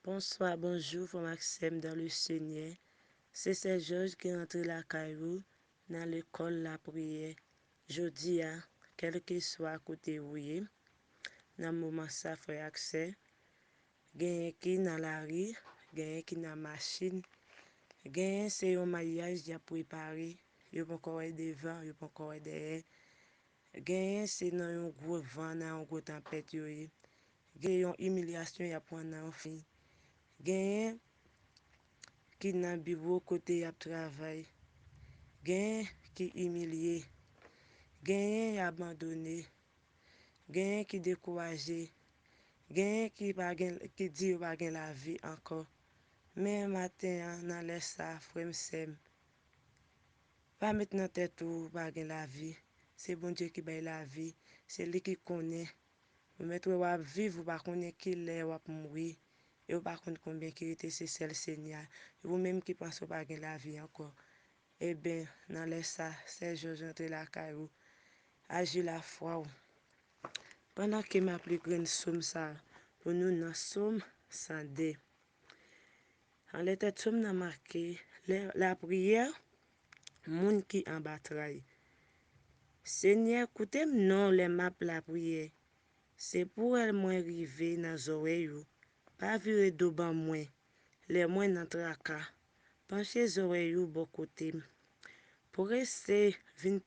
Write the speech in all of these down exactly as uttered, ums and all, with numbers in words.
Bonswa, bonjou, frè m ak sè m dans le Seigneur. Se sè Jòj ki rantre lakay ou nan lekòl lapriyè. Jodi a, kèlkeswa kote ou ye, nan moman sa, frè ak sè, genyen ki nan lari, genyen ki nan machin, genyen se yon maryaj y ap prepare, yo poko wè devan, yo poko wè dèyè. Genyen se nan yon gwo van, nan yon gwo tanpèt yo ye. Gen yon imilyasyon y ap pran nan yon fami. Genyen ki nan biwo kote y ap travay. Genyen ki imilye. Genyen y abandone. Genyen ki dekouraje. Genyen ki pa gen, ki di yo pa gen lavi ankò. Men maten an, nan lè sa, frè m, sè m, pa met nan tèt ou pa gen lavi. Se Bondye ki bay lavi. Se li ki konnen. Ou mèt wè w ap viv, ou pa konnen ki lè w ap mouri. E ou pa konn konbyen ki rete, se sèl Senyè a. E ou menm ki panse w pa gen lavi ankò. Eben, nan lè sa, sè Jòj rantre lakay ou. Aji lafwa w. Pandan ke m ap li grenn sòm sa pou nou nan Sòm san de. Anlè tèt sòm nan make, lè, lapriyè moun ki anba tray. Senyè, koute m non lè m ap lapriyè. Se pou rèl mwen rive nan zòrèy ou. Pa vire do ban mwen lè mwen nan traka. Panche zòrèy ou bò kote m. Prese vin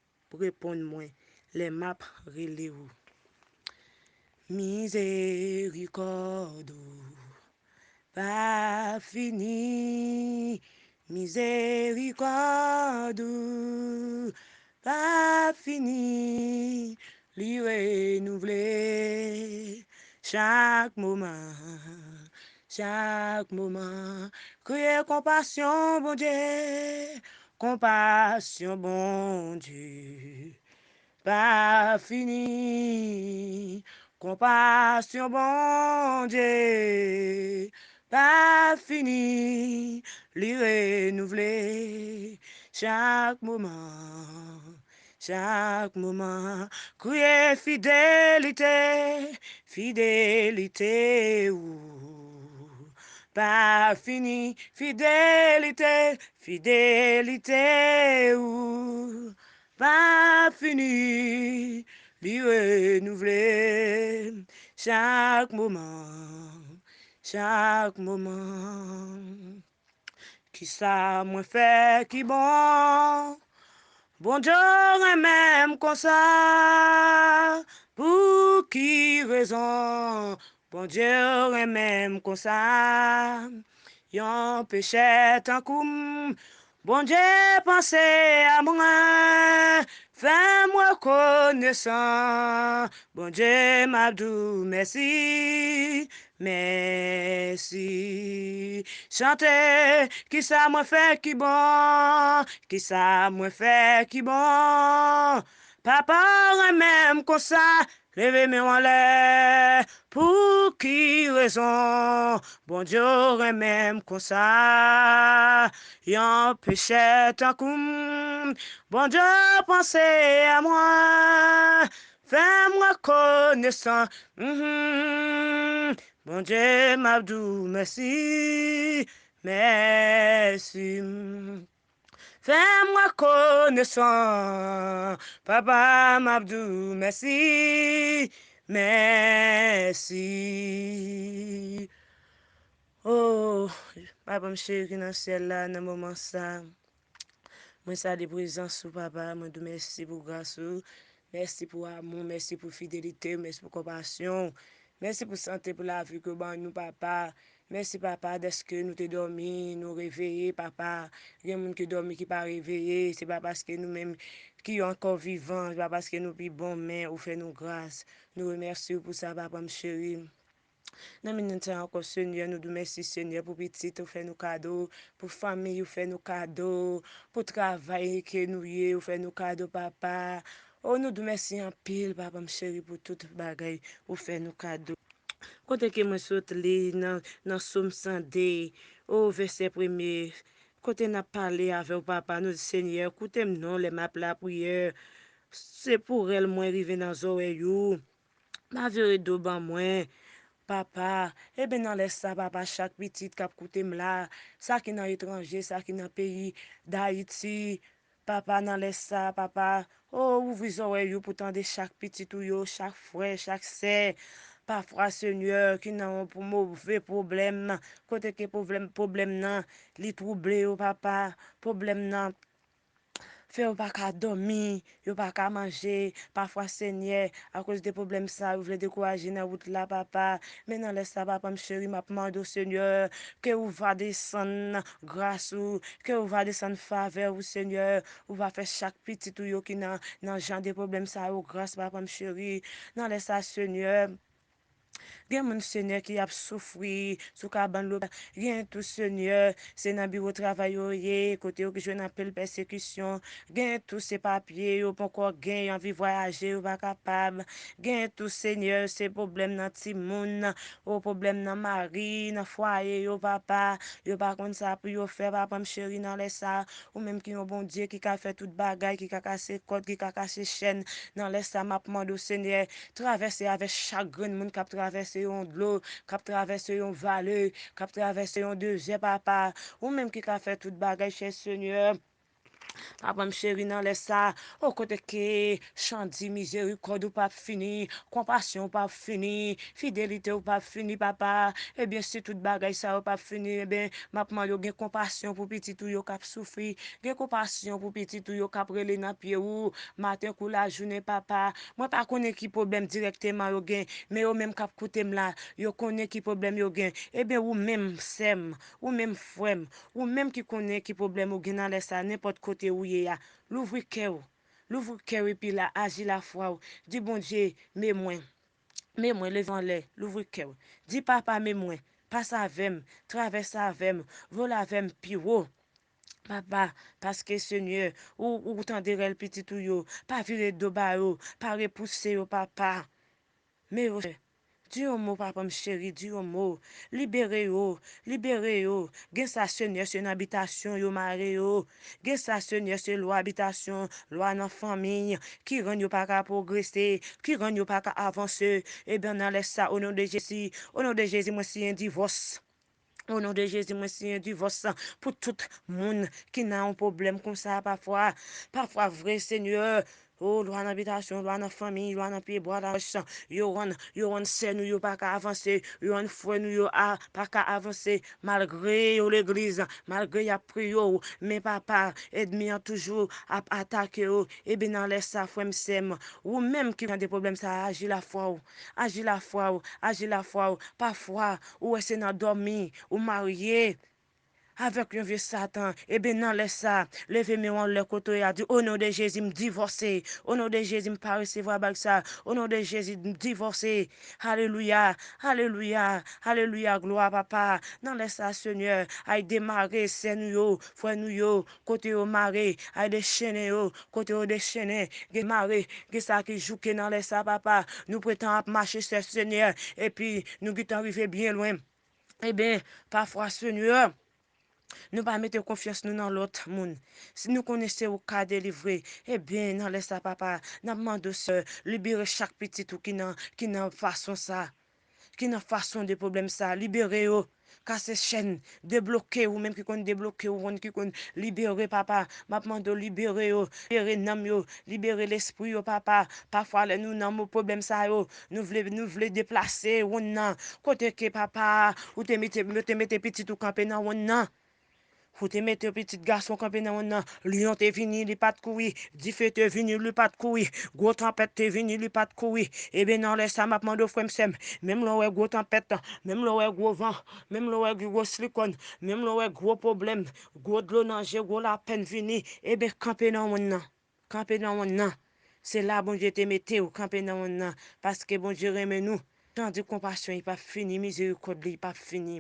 reponn mwen lè m ap rele ou. Mizerikòd ou pa fini, mizerikòd ou pa fini, li renouvle chak moman, chak moman. Kriye konpasyon, Bondye, konpasyon, Bondye. Pa fini, konpasyon Bondye pa fini, li renouvle chak moman, chak moman. Kriye fidelite, fidelite ou pa fini, fidelite, fidelite ou pa fini, li renouvle chak moman, chak moman. Kisa mwen fè ki bon? Bondye renmen m konsa, pou ki rezon Bondye renmen m konsa? Yon pechè tankou m, Bondye panse a mwen, fè m rekonesan. Bondye, m ap di w mèsi, mèsi. Chante, kisa mwen fè ki bon, kisa mwen fè ki bon? Papa renmen m konsa, leve men w anlè. Pou ki rezon Bondye renmen m konsa? Yon pechè tankou m, Bondye panse a mwen, fè m rekonesan. Mhm. Bondye, m ap di w mèsi, mèsi. Fè m rekonesan, Papa, m ap di w mèsi, mèsi. Oh, Papa m cheri ki nan syèl la, nan moman sa, mwen salye prezans ou, Papa, mwen di w mèsi pou gras ou, mèsi pou amou, mèsi pou fidelite w, mèsi pou konpasyon w, mèsi pou sante, pou lavi ke w ban nou, Papa. Mèsi, Papa, dèske nou te dòmi, nou reveye, Papa. Gen moun ki dòmi, ki pa reveye. Se pa paske nou menm ki ankò vivan, se pa paske nou pi bon, men ou fè nou gras. Nou remèsye w pou sa, Papa m cheri. Nan minit sa ankò, Senyè, nou di w mèsi, Senyè, pou pitit ou fè nou kado, pou fanmi ou fè nou kado, pou travay ke nou ye, ou fè nou kado, Papa. O, nou di w mèsi anpil, Papa m cheri, pou tout bagay ou fè nou kado. Kote ke mwen sot li nan, nan Sòm san de, o, vèsè premye, kote n ap pale avè w, Papa, nou di, Senyè, koute m non lè m ap lapriyè. Se pou rèl mwen rive nan zòrèy ou. Pa vire do ban mwen. Papa, ebyen nan lè sa, papa, chak pitit k ap koute m la, sa ki nan etranje, sa ki nan peyi Dayiti, papa, nan lè sa, papa, o, ouvri zòrèy ou pou tande chak pitit ou yo, chak frè, chak sè, pafwa, Senyè, ki nan yon move pwoblèm, kote ke pwoblèm, pwoblèm nan, li twouble yo, papa, pwoblèm nan, fè yo pa ka dòmi, yo pa ka manje. Pafwa, Senyè, akoz de pwoblèm sa, yo vle dekouraje nan wout la, papa. Men nan lè sa, papa m cheri, m ap mande w, Senyè, ke ou va desann gras ou, ke ou va desann favè ou, Senyè. Ou va fè chak pitit ou yo ki nan, nan jan de pwoblèm sa yo gras, papa m cheri. Nan lè sa, Senyè, gen moun, Senyè, ki ap soufri sou kabann lopital. Gen tou, Senyè, se nan biwo travay yo ye, kote yo ki jwenn anpil pèsekisyon. Gen tou, se papye yo poko gen, yo anvi vwayaje, yo pa kapab. Gen tou, Senyè, se pwoblèm nan timoun, o pwoblèm nan mari, nan fwaye yo, papa. Yo pa konn sa pou yo fè, papa m cheri, nan lè sa. Ou menm ki yon Bondye ki ka fè tout bagay, ki ka kase kòd, ki ka kase chèn, nan lè sa, m ap mande w, Senyè, travèse avèk chak grenn moun k ap travèse yon dlo, k ap travèse yon vale, k ap travèse yon dezè, papa. Ou menm ki ka fè tout bagay, chè Senyè. Papa m cheri, nan lè sa, o kote ke chan di mizerikòd ou p ap fini, konpasyon ou p ap fini, fidelite ou p ap fini, papa. Ebyen, si tout bagay sa yo p ap fini, ebyen, m ap mande w gen konpasyon pou pitit ou yo k ap soufri, gen konpasyon pou pitit ou yo k ap rele nan pye ou, maten kou lajounen, papa. Mwen pa konnen ki pwoblèm dirèkteman yo gen, men yo menm k ap koute m la, yo konnen ki pwoblèm yo gen. Ebyen, ou menm, sè m, ou menm, frè m, ou menm ki konnen ki pwoblèm ou gen nan lè sa, nenpòt kote ou ye a, louvri kè w. Louvri kè w epi la, aji lafwa w. Di Bondye, men mwen. Men mwen, leve anlè, louvri kè w. Di, Papa, men mwen. Pase avè m, travèse avè m, vole avè m pi wo. Papa, paske, Senyè, ou, ou tande rèl pitit ou yo. Pa vire do ba yo, pa repouse yo, papa. Men yo, di yon mo, papa m cheri, di yon mo. Libere yo, libere yo. Gen sa, Senyè, se nan abitasyon yo mare yo. Gen sa, Senyè, se lwa abitasyon, lwa nan fanmi, ki rann yo pa ka pwogrese, ki rann yo pa ka avanse. Ebyen, nan lè sa, o non de Jezi, o non de Jezi, mwen siyen divòs. O non de Jezi, mwen siyen divòs pou tout moun ki nan yon pwoblèm konsa pafwa. Pafwa vre, Senyè. O, lwa nan abitasyon, lwa nan fanmi, lwa nan pyebwa lawòch. Yo rann, yo rann sè nou yo pa ka avanse. Yo rann frè nou yo a, pa ka avanse. Malgre yo legliz, malgre y ap priye w, men papa, ènmi an toujou ap atake yo. Ebyen, nan lè sa, frè m, sè m, ou menm ki tande pwoblèm sa, aji lafwa w. Aji lafwa w, aji lafwa w. Pafwa, ou wè se nan dòmi, ou marye avèk yon vye Satan. Ebyen, nan lè sa, leve men w anlè kote w ye a, di, o non de Jezi, m divòse. O non de Jezi, m pa resevwa bag sa. O non de Jezi, m divòse. Alelouya, alelouya, alelouya, glwa, papa. Nan lè sa, Senyè, ay demare sè nou yo, frè nou yo, kote yo mare, ay dechennen yo, kote yo dechennen, gen mare, gen sa ki jouke nan lè sa, papa. Nou pretan ap mache, sè, Senyè, epi nou gentan rive byen lwen. Ebyen, pafwa, Senyè, nou pa mete konfyans nou nan lòt moun. Si nou konnen se ou k ka delivre, ebyen, nan lè sa, papa, n ap mande w, Senyè, libere chak pitit ou ki nan, ki nan fason sa, ki nan fason de pwoblèm sa. Libere yo, kase chèn, debloke, ou menm ki konn debloke, ou konn ki konn libere, papa. M ap mande w libere yo, libere nanm yo, libere lespri yo, papa. Pafwa, lè nou nan mo pwoblèm sa yo, nou vle, nou vle deplase wonn nan. Kote ke, papa, ou te mete, ou te mete pitit ou kanpe nan wonn nan. Ou te mete pitit gason kanpe nan wonn nan. Lyon te vini, li pa t kouri. Dife te vini, li pa t kouri. Gwo tanpèt te vini, li pa t kouri. Ebyen, nan lè sa, m ap mande w, frè m, sè m, menm lè w wè gwo tanpèt, menm lè w wè gwo van, menm lè w wè gwo sikyon, menm lè w wè gwo pwoblèm, gwo dlo nan je, gwo lapenn vini, ebyen, kanpe nan wonn nan. Kanpe nan wonn nan. Se la Bondye te mete w, kanpe nan wonn nan. Paske Bondye renmen nou. Jan di konpasyon, li p ap fini, mizerikòd li, li p ap fini.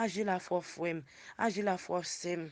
Aji lafwa w, frè m. Aji lafwa w, sè m.